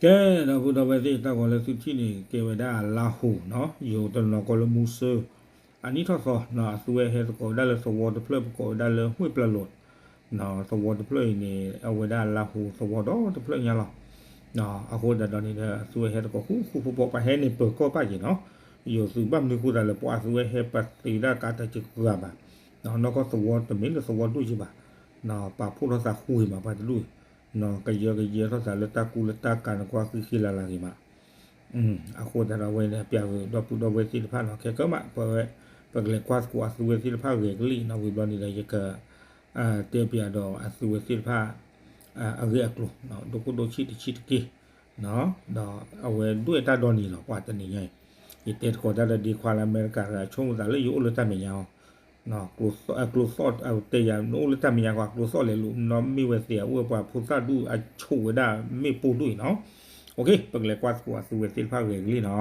ကဲ ဒီပုၢ်ဒီဝဲၢ်သ့ၣ် တၢ်ဂီၤလၢသုထံၣ်န့ၣ် ကဲဝဲဒၣ်လါဟူးနီၤ, ယိၤတနီၤကီၢ်လၢမူစၢ, အနံၣ်ထီၣ်သီနီၤ, အသုဝဲဟဲသကိးဝဲဒၣ်လၢသဝီတဖျၢၣ် ပကိးဝဲဒၣ်လၢဟွ့ၣ်ပျၢလိာ်, သဝီတဖျၢၣ်အံၤန့ၣ် အဝဲဒၣ်လါဟူးသဝီဒီတဖျၢၣ်ညါလီၤ. အဃိသတးဒီးန့ၣ်ဒီး အသုဝဲဟဲသကိးဃူဃူဖိးဖိး ပှၤဟဲန့ၣ်ပၢၤကီၢ်ပၣ်က့ၤနီၤ, ယိၤသုးဘၣ်မနုၤဃိသးလၢပှၤအသုဝဲဟဲပှၤသ့ဝဲဒၣ်ကးတၢ်စှၤဘၣ်, နီၢ်ကီၢ်သဝီတမ့ၢ်လၢသဝီဒိၣ်က့ၤဘၣ်, ပာ်ဖှိၣ်ထီၣ်သးဃူဂ့ၤမးပှၤတဒူၣ်, ကယၢကယဲထီၣ်သးလၢတၢ်ကူလၢတၢ်ကၤန့ၣ် ကွၢ်ဃံဃံလၤလၤဂ့ၤမး, အဃိသတးဒီးအဝဲန့ၣ် ပျးဝဲဒီပုၢ်ဒီဝဲၢ်သ့ၣ်တဖၣ်နီၤ, ခဲကၢမး ပဝဲ ပကလဲၤကွၢ်သကိးအသုဝဲသ့ၣ်တဖၣ်ဂဲၤကလံၣ်နီၤ, ဝံၤဘျီန့ၣ်ဒီးယက တဲပျးဒီးအသုဝဲသ့ၣ်တဖၣ် အဂ့ၢ်အကျိၤ, ဒိခိၣ်ဒိဆံၣ်တဆံၣ်တက့ၢ်, ဒီးအဝဲဒွဲၣ်တၢ်ဒီနံၤလီၤ ပှၤတနံၤညါအံၤ, ယတဲသကိးတၢ်လၢဒ့ခွါလၢအမဲရကၤတဂၤ ဆိကမိၣ်သးလၢယအိၣ်လၢတၢ်မဲာ်ညါအီၤ, ကျိသီၣ်တဲယၤ နအိၣ်လၢတၢ်မဲာ်ညါကွၢ် ကျိသီၣ်လဲၤလိာ်နီၢ်မ့ၢ်ဝဲသ့ၣ် အအိၣ်ဝဲပှၤဖိသၣ်ဒူၣ်အဆိးဝဲဒၣ်မ့ၣ်ပိၢ်ဒိၣ်အံၤနီၤ, ပကလဲၤကွၢ်သကိးအသုဝဲသ့ၣ်တဖၣ်ဂဲၤကလံၣ်နီၤ.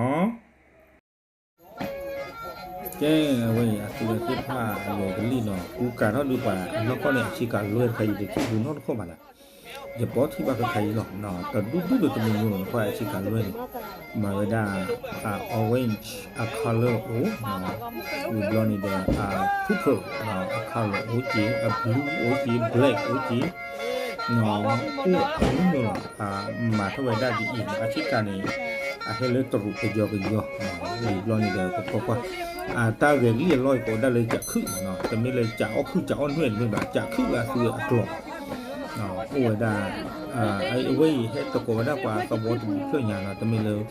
ကဲ အဝဲအံၤ အသုဝဲသ့ၣ်တဖၣ်အဂဲၤကလံၣ်နီၤ ကူကၤထီၣ်ဒုးပှၤအနီၢ်ကီၢ်န့ၣ် အဆ့ကၤလွဲၢ်တခါ ယတထံၣ်ဘူးနီတခီၣ်ဘၣ်လၢ, ယပိာ်ထံၣ်ဘၣ်ခဲခါအံၤလီၤ, တဒူၣ်ဒူၣ်ဒီးတမံၤမံၤလီၤ နကွၢ်အဆ့ကၤလွဲၢ်န့ၣ်, မၤဝဲဒၣ် orange အcolorအိၣ်, ဝံၤဘျီန့ၣ်ဒီး purple အcolorအိၣ်က့ၤ, အblueအိၣ်က့ၤ, black အိၣ်က့ၤ အိၣ်အမံၤမံၤလီၤ, မၤထီၣ်ဝဲဒၣ်ဒ်အံၤ အဆ့ကၤန့ၣ် အဟဲလၢတရူးကယီကယီ, ဝံၤဘျီန့ၣ်ဒီးပကွၢ်ကွၢ်, တၢ်ဂဲၤကလံၣ်အလီၢ်အံၤကိးဝဲဒၣ်လၢကၠးခုၣ်မးနီၤ, တမ့ၢ်လၢကၠးအီၣ်ခုၣ်ကၠးအီၣ်နွဲၣ်တမ့ၢ်ဘၣ်, ကၠးခုၣ်လၢအသုဝဲအကျိာ်, အိၣ်ဝဲဒၣ် အဝဲအံၤဟဲသကိးဝဲဒၣ်ပှၤသဝီတဖျၢၣ်ညါနီၤ, တမ့ၢ်လၢ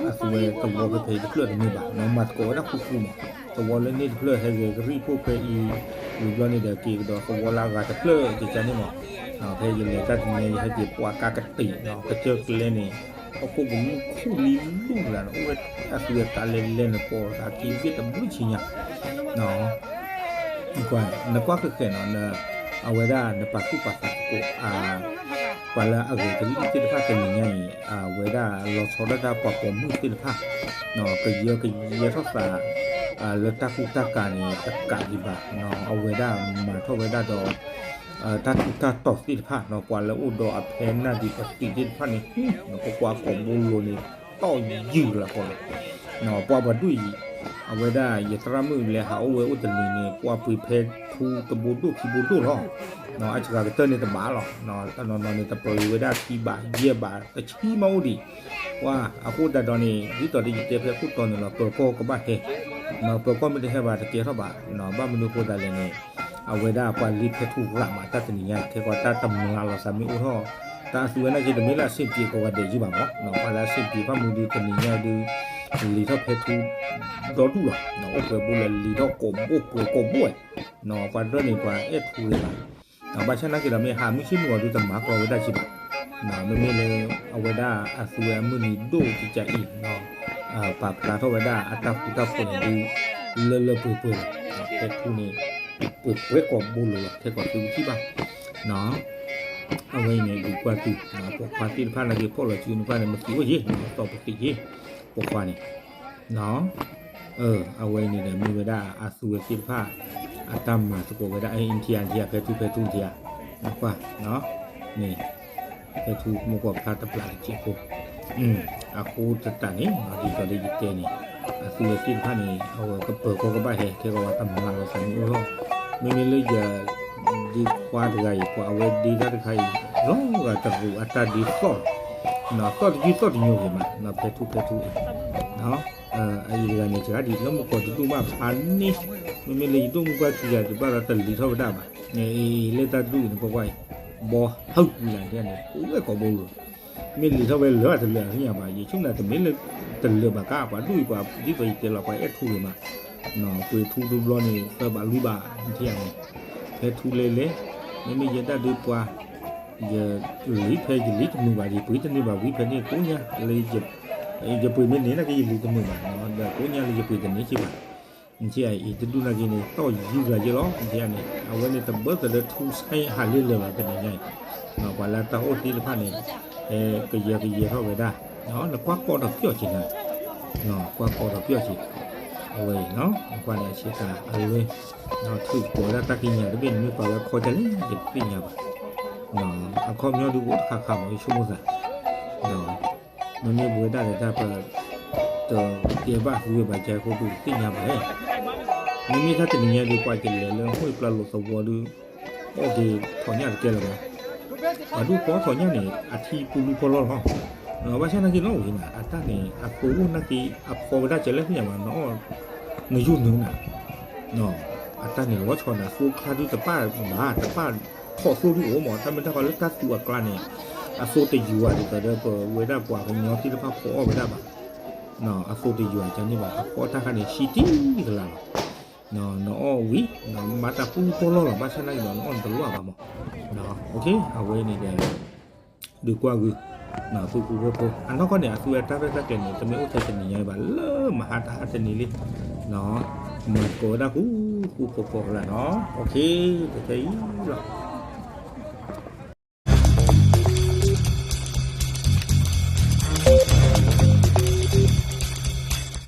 အသုဝဲသဝီဖဲဖဲအံၤတဖျၢၣ်တမ့ၢ်ဘၣ်နီၤ, မၤသကိးဝဲဒၣ်ဃူဃူမး, သဝီလၢန့ၣ်တဖျၢၣ်ဟဲဂဲၤကလံၣ်ဖိဖဲအံၤ, ဝံၤဘျီန့ၣ်ဒီးက့ၤကဒီးသဝီလၢအဂၤတဖျၢၣ်ကကါန့ၣ်မး, ဖဲယလဲၤတၢ်တနံၤညါ ယဟဲက့ၤပှၤကါကတံာ်နီၤ, ကစၢၢ်ကျဲန့ၣ် ဟီၣ်ခိၣ်ကမူၣ်ခူၣ်လံလူၢ်လၢ်န့ၣ် အိၣ်ဝဲအသုဝဲသးလဲၤလဲၤန့ၣ် ပိာ်သးခံဘ့ၣ်တဘျုးဆံညါ နကွၢ်ဃဲးဃဲးနီၤ, အဝဲဒၣ်နပာ်သူၣ်ပာ်သးသကိး ပှၤလၢအဂဲၤကလံၣ်သ့ၣ်တဖၣ်တနံၤညါအံၤ အဝဲဒၣ်လီၤဆီဒၣ်တၢ်ပှၤပိာ်မုၣ်သ့ၣ်တဖၣ်, ကယၢကယဲထီၣ်သး လၢတၢ်ကူတၢ်ကၤန့ၣ် တကးဒံးဘၣ်, အဝဲဒၣ်မၤထီၣ်ဝဲဒၣ်ဒီး တၢ်ထူးတၢ်တီၤသ့ၣ်တဖၣ်နီၤ, ပှၤလၢအိၣ်ဒီးအဖဲနၢ်ဒံးပသံးသ့ၣ်တဖၣ်န့ၣ် ပကွၢ်ကိာ်ဘိလိၤန့ၣ် တီၢ်ယုၢ်လီၤကီးလီၤ, ပှၤပှၤဒူၣ်အံၤ အဝဲဒၣ်ယသရၣ်မုၣ်လဲၤဟးအိၣ်ဝဲအိၣ်တနံၤန့ၣ် ပှၤပှ့ၤဖဲထူတဘိဒိၣ်ခံဘိဒိၣ်လီၤ, အစှၤကတၢၢ်န့ၣ်တဘၣ်လီၤ, တနီၤနီၤန့ၣ် တပှ့ၤဝဲဒၣ်ခံဘးယဲၢ်ဘးတဆံမးအိၣ်ဒံး, ပှၤအဃိသတးဒီးန့ၣ် ဒ်သိးဒီးယတဲဖဲခိၣ်တီန့ၣ်လီၤ ပၢၤကီၢ်ကဘၣ်ဟဲ, ပၢၤကီၢ်မ့ၢ်တဟဲဘၣ်တကဲထီၣ်ဘၣ်, ဘၣ်မနုၤအဃိသတးလဲၣ်န့ၣ် အဝဲဒၣ်ပှၤလံာ်ဖဲထူရးမးတၢ်တနံၤညါ ခဲကီးတၢ်တမျးလီၤသးမ့ၢ်အိၣ်ထီၣ်, တၢ်အသုဝဲနာ်က့တမ့ၢ်လၢအဆင်ပြေကိးဂၤဒဲးယုၢ်ဘၣ်မး, ပှၤလၢအဆင်ပြေဘၣ်မနုၤဒုးတနံၤညါဒုး လံာ်ထီၣ်ဖဲထူဒီဒူၣ်လီၤ, အိၣ်ပှဲၤဘိလဲၤလံာ်ထီၣ်ကိာ်ဘိပှဲၤကိာ်ဘိဝဲ, ပှၤဒၢန့ၣ်ပှၤအဲၣ်ထူဂ့ၤဘၣ်, ဘၣ်ဆၣ်နာ်က့ဒီးမ့ၢ်ဟးမုၢ်ဆ့ၣ်မုၢ်ဂီၤဒုးတမၤကီဝဲဒၣ်က့ဘၣ်, မ့မ့ၢ်လၢ အဝဲဒၣ်အသုဝဲအမုၢ်နံၤဒိၣ်ကကးအံၤ ပာ်ဖျါထီၣ်ဝဲဒၣ်အတၢ်ဃူတၢ်ဖိးန့ၣ်ဒုး လၢလၢပှဲၤပှဲၤလီၤ, ဖဲထူန့ၣ် ပှဲၤပှဲၤကိာ်ဘိလိၤလီၤ ခဲကိာ်သုကထံၣ်ဘၣ်, အဝဲအံၤန့ၣ် ဒုးကွၢ်သု ပိာ်ခွါသ့ၣ်တဖၣ်နာ်က့ ဖီၣ်လီၤစုနကွၢ်န့ၣ် မသံးအိၣ်ယ့ၣ် မသီၣ်ပသံးယ့ၣ် ပိာ်ခွါန့ၣ် အဝဲအံၤန့ၣ်ဒီးမ့ၢ်ဝဲဒၣ်အသုဝဲသ့ၣ်တဖၣ် အတၢ်မၤသကိးဝဲဒၣ် အ့ နထံဧါ နထံဧါ ဖဲထူဖဲထူနထံဧါ, နကွၢ် န့ၣ် ဖဲထူမုၢ်ကီၢ်ဖျါတပျးတစဲးဖိ, အဃိသတးန့ၣ် ဒ်သိးလၢယတဲန့ၣ် အသုဝဲသ့ၣ်တဖၣ်န့ၣ် အဝဲကပၢၤကီၢ်ကဘၣ်ဟဲ ခဲကီးဝဲတမျးလီၤသးမ့ၢ်အိၣ်ထီၣ်, မ့မ့ၢ်လၢယ ဒ့ခွါတဂၤအံၤ ပှၤအဝဲဒ့တၢ်တခါအံၤ လီၤဂာ်တရူးအတၢ်ဒ့သီၣ်လီၤ, သီၣ်တယုၢ်သီၣ်တညိဂ့ၤမး ဖဲထူဖဲထူအံၤ အအံၤတဂၤန့ၣ် စှၤဒံးလၢမုၢ်ကီၢ်တဒူၣ်ဘၣ်ဖးန့ၢ်, မ့မ့ၢ်လၢယဒိၣ်မုၢ်ပှၢ်ခံဂၤတဘၣ်ဒီးတလံၤထီၣ်ဝဲဒၣ်ဘၣ်, အလၢတၢ်ဒူၣ်အံၤန့ၣ် ကွၢ်ကွၢ်အံၤ ဘီဟၢဝံၤလၢန့ၣ် အိၣ်ဝဲကိာ်ဘိလိၤ, မ့ၢ်လံၤထီၣ်ဝဲလၢာ်တလၢာ်သ့ၣ်ညါဘၣ်, ယဆိကမိၣ်တမ့ၢ်လၢတလၢာ်ဘၣ်ကါ ပှၤဒူၣ်အံၤပှၤဒ်သိးယတဲလီၤ ပှၤအဲၣ်ထူဂ့ၤမး, ပှ့ၤထူတဘျီန့ၣ် သၢဘးလွံၢ်ဘး ထံၣ်ဧါန့ၣ်, ဖဲထူလဲလဲ, မ့မ့ၢ်ယဲဒၣ်ဒုးပှၤ ယလံၤဖဲယလံၤတမုာ်ဘၣ် ယပှ့ၤတန့ၢ်ဘၣ်ဝံဖဲန့ၣ်ကိးညါလၢ ယပှ့ၤမ့ၢ်န့ၢ်နာ်က့ယလံၤတမုာ်ဘၣ် ဒီးကိးညါလၢယပှ့ၤတန့ၢ်က့ဘၣ်, နထံၣ်အံၤတဒူၣ်နာ်က့န့ၣ် တီၢ်ယုၢ်လၢယဲလီၤ နထံၣ်န့ၣ် အဝဲန့ၣ်တဘၢၣ်စၢၤလၢထူဆဲဟးလ့လၢာ်ဘၣ်တနံၤညါအံၤ, ပှၤလၢတၢ်အိၣ်သ့ၣ်တဖၣ်န့ၣ် ကယၢကယဲထီၣ်ဝဲဒၣ်, နကွၢ်ကီဒီးပျီၢ်က့ၤနၤ, ကွၢ်ကီဒီးပျီၢ်က့ၤ, အဝဲအံၤ နကွၢ်န့ၣ်အဆ့ကၤအလွဲ, ထုးကိးဝဲဒၣ်တၢ်ကံးညာ်တဘ့ၣ်န့ၣ် မ့ၢ်ပှၤဝဲခီကလဲၣ် ယတသ့ၣ်ညါဘၣ်, အခီပညီဒုးကအိၣ်တခါခါမး ယဆိကမိၣ်သး, ဒီး မ့မ့ၢ်ပဝဲဒၣ်ဒီးတၢ်ပ တကဲဘၣ်သူဝဲဘၣ်ကဲအဃိ ပသ့ၣ်ညါဘၣ်လဲၣ်. မ့မ့ၢ်တၢ်တနံၤညါဒုး ပှၤကလဲၤလၢ ဟူးပျၢ်လိာ်သဝီဒုး အီၣ်က့ၤထီၣ်ညၣ်တကဲလၢၤဘၣ်. ပှၤဒုးဖီထီၣ်ညၣ်န့ၣ် အထံပူၤလူၤဖီလီၢ်လီၤ. ဘၣ်ဆၣ်နာ်က့နီၣ်ဝံၤန့ၣ် အတၢ်န့ၣ် အသိအိၣ်နာ်က့ အဖီဝဲဒၣ်ကဲလၢသ့ၣ်ညါဘၣ်နီၣ်. နယိၢ်နုာ်နၤ အတၢ်န့ၣ်လီၤဆီန့ၣ် အသိချါဒုးတပၣ်ဘၣ် တပၣ်ထီၣ်သိဒုးအိၣ်မး တၢ်မ့ၢ်တၢ်ဃီလၢတၢ်သူအကျါန့ၣ် အသိတယွၤဒ်သိးဒီး ပဝဲဒၣ်ပှၤကညီသ့ၣ်တဖၣ်ဖီအီၣ်ဝဲဒၣ်ဘၣ်. အသိတယွၤကန့ၣ်ဘၣ် အဖီအီၣ်တၢ်ခါန့ၣ် ဆံတံၢ်ကလာ်လီၤ. နအီၣ်ဝံၤ နမၤတၢ်ပူၤပီၢ်လီၢ်လီၤ ဘၣ်ဆၣ်နာ်က့ဒီး နအီၣ်နတလီၢ်ဘၣ်မး. အဝဲန့ၣ်ဒီး ဒုးကွၢ်ဂုာ် သုးခိၣ်ဖိ အနီၢ်ကီၢ်န့ၣ် အသုဝဲတၢ်ရဲၣ်တၢ်ကျဲၤန့ၣ် တမ့ၢ်အိၣ်ထဲတနံၤညါဘၣ် လၢမဟါတဟါတနံၤလံ. မၤသကိးဝဲဒၣ်ဃူဃူဖိးဖိးကလာ်နီၤ တထဲအံၤလီၤ.